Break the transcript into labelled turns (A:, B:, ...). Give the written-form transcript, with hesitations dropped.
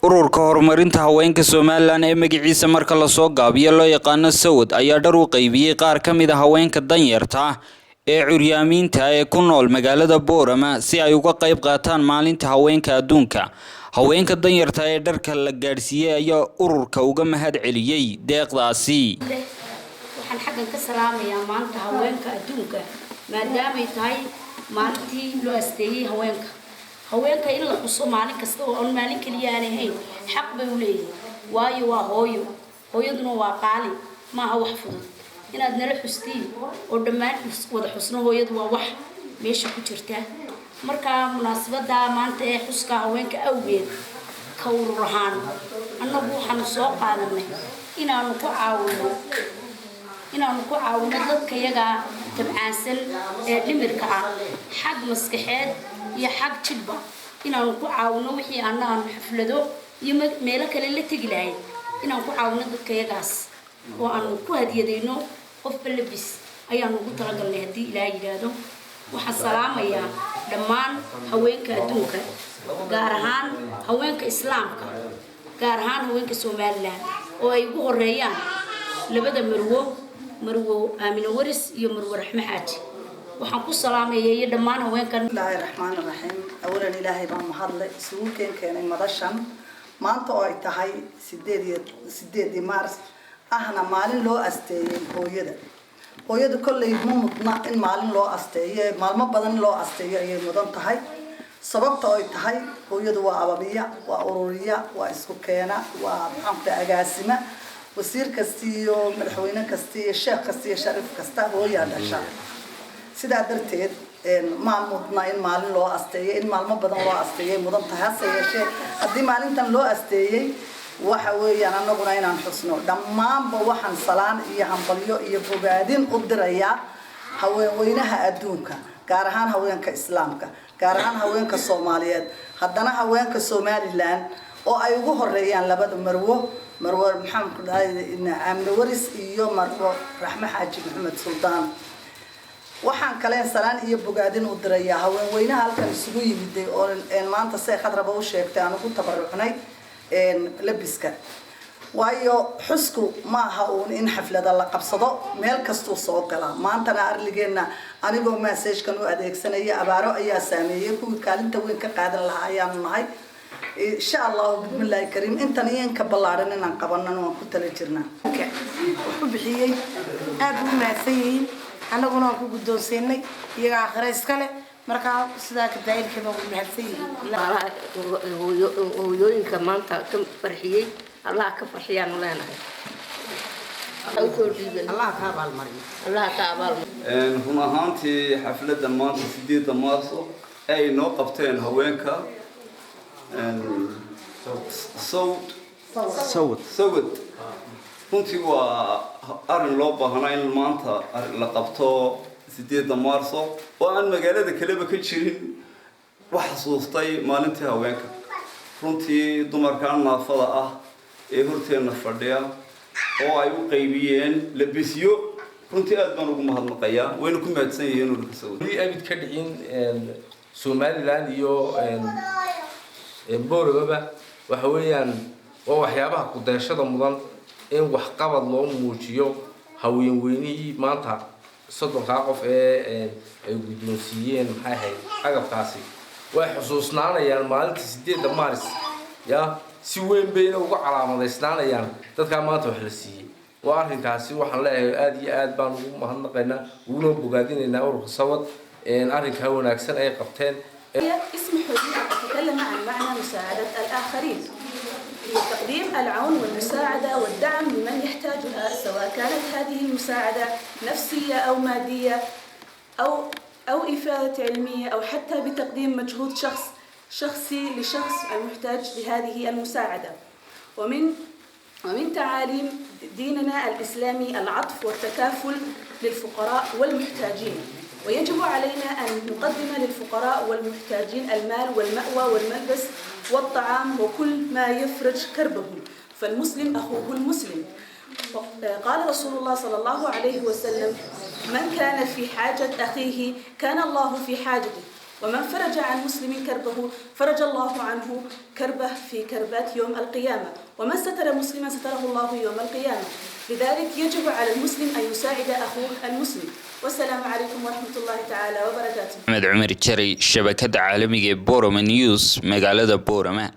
A: Ururka horumarinta haweenka Somaliland ee magaciisa marka lasoo gaabiyo loo yaqaano SAWAD ayaa dhar u qaybiyey qaar ka mid ah haweenka danyarta ah ee curyaamiinta ee ku nool magaalada Boorama si ay uga qayb qaataan maalinta haweenka adduunka. Haweenka danyarta ee dharka la gaadhsiiyey ayaa ururka uga mahad celiyey deeqdaasi.
B: Waxaan xaggan ka salaamayaa maanta haweenka adduunka, maadaamay tahay maalintii loo asteeyey haweenka. Haweenka in la xuso maalin kasta oo aan maalin keliya aan ahayn xaq bay u leeyihiin, waayo waa hooyo, hooyaduna waa qaali, maaha wax fudud. Inaad nala xustiin oo dhammaan wada xusno hooyadu waa wax meesha ku jirta. Markaa munaasabada maanta ee xuska haweenka awgeed, ka urur ahaan annagu waxaanu soo qaadanay inaanu ku caawino dadka yaga tabcaansan ee dhimirka ah, xag maskaxeed iyo xag jidhba, inaanu ku caawino wixii anna aanu xaflado iyo meelo kale la tegi lahayd, inaan ku caawino dadka yagaas oo aanu ku hadiyadayno qofba labis ayaanu ugu talagalnay, haddii Ilaah yidhaahdo. Waxaan salaamayaa dhammaan haweenka adduunka, gaar ahaan haweenka Islaamka, gaar ahaan haweenka Somaliland, oo ay ugu horeeyaan labada marwo, Marwo Aamino Waris iyo Marwo Raxme Xaaji. Waxaan ku salaamaya iyo dhammaan haweenkan.
C: Bismillaahi raxmaani raxiim. Awalan, Ilaahay baa mahadle isugu keenay madashan maanta oo ay tahay 8-iyo 8-dii Maars, ahna maalin loo asteeyey hooyada. Hooyadu kolley ma mudna in maalin loo asteeyo, maalmo badan loo asteeyo ayay mudan tahay. Sababta ay tahay, hooyadu waa ababiya, waa ururiya, waa isku keena, waa maxaanku agaasima. Wasiir kasta iyo madaxweyne kasta iyo sheekh kasta iyo shariif kasta hooyaa dhasha. Sidaa darteed ma mudna in maalin loo asteeyo, in maalmo badan loo asteeyay mudan tahay. Hase yeeshee, haddii maalintan loo asteeyey, waxa weeyaan annaguna inaan xusno. Dhammaanba waxaan salaan iyo hambalyo iyo bogaadin u dirayaa haweenweynaha adduunka, gaar ahaan haweenka Islaamka, gaar ahaan haweenka Soomaaliyeed, haddana haweenka Somaliland oo ay ugu horeeyaan labada marwo, Marwo maxaan ku dhahay Aamine Waris iyo Marwo Raxme Xaaji Maxamed Suldaan. Waxaan kaleen salaan iyo bogaadin u dirayaa haweenweynaha halkan isugu yimiday oo maanta say Khadraba u sheegtay aan ugu tabarucnay labiska, waayo xusku ma aha uun in xaflada la qabsado, meel kastuu soo galaa. Maantana arligeenna, anigoo message-kan u adeegsanaya, abaaro ayaa saameeyey, kuwii kaalinta weyn ka qaadan lahaa ayaanu nahay. Insha Allahu bismillaahi kariim, intan iyo inka ballaaran inaan qabanana waan ku tala jirnaa.
D: Wax u bixiyey aad u mahadsan yihiin, annaguna waan ku guddoonsiinay, iyaga aakhira iskale. Markaa sidaa kadaa'ilkeeda ugu mahadsan yihiin.
E: Hooyooyinka maanta ka farxiyey, Allah ka farxiyaanu leenahay.
D: Allah ka abaalmariyo.
E: Allah ka abaalmariyo.
F: Run ahaantii, xafladda maanta 8-da Maarso ay noo qabteen haweenka Sawd
G: Sawad.
F: Sawad, runtii waa arrin loo baahnaa in maanta la qabto 8-da Maarso, oo aan magaalada kaleba ka jirin wax xasuustay maalintii haweenka. Runtii dumarkan naafada ah ee horteenna fadhiya oo ay u qaybiyeen labisyo, runtii aad baan ugu mahadnaqayaa, wayna ku mahadsan yihiin ururka Sawad.
H: Weli abid ka dhicin Somaliland iyo Boorababa. Waxa weeyaan waa waxyaabaha kudeeshada mudan in waxqabad loo muujiyo haweenweynihii maanta 30-kaa qof ee ay guddoonsiiyeen, maxay ahayd, agabkaasi. Way xusuusnaanayaan maalinta 8-da Maaris ya, si weyn bayna uga calaamadaysnaanayaan dadkaa maanta wax la siiyey. Waa arrinkaasi. Waxaan leeyahay aada iyo aad baan ugu mahadnaqaynaa, uguna bogaadinaynaa ururka Sawad arrinkaa wanaagsan ay qabteen.
I: اسمحوا لي أن أتكلم عن معنى مساعدة الآخرين. هي تقديم العون والمساعدة والدعم لمن يحتاجها، سواء كانت هذه المساعدة نفسية أو مادية أو إفادة علمية، أو حتى بتقديم مجهود شخصي لشخص المحتاج لهذه المساعدة. ومن تعاليم ديننا الإسلامي العطف والتكافل للفقراء والمحتاجين، ويجب علينا أن نقدم للفقراء والمحتاجين المال والمأوى والملبس والطعام وكل ما يفرج كربهم، فالمسلم أخوه المسلم. قال رسول الله صلى الله عليه وسلم: من كان في حاجة أخيه كان الله في حاجته. ومن فرج عن مسلم كربه فرج الله عنه كربه في كربات يوم القيامة، ومن ستر مسلما ستره الله يوم القيامة. لذلك يجب على المسلم أن يساعد أخوه المسلم. والسلام عليكم ورحمة الله تعالى وبركاته.
A: Axmed Cumar Jaray, shabakada caalamiga ee Borama News, magaalada Boorama.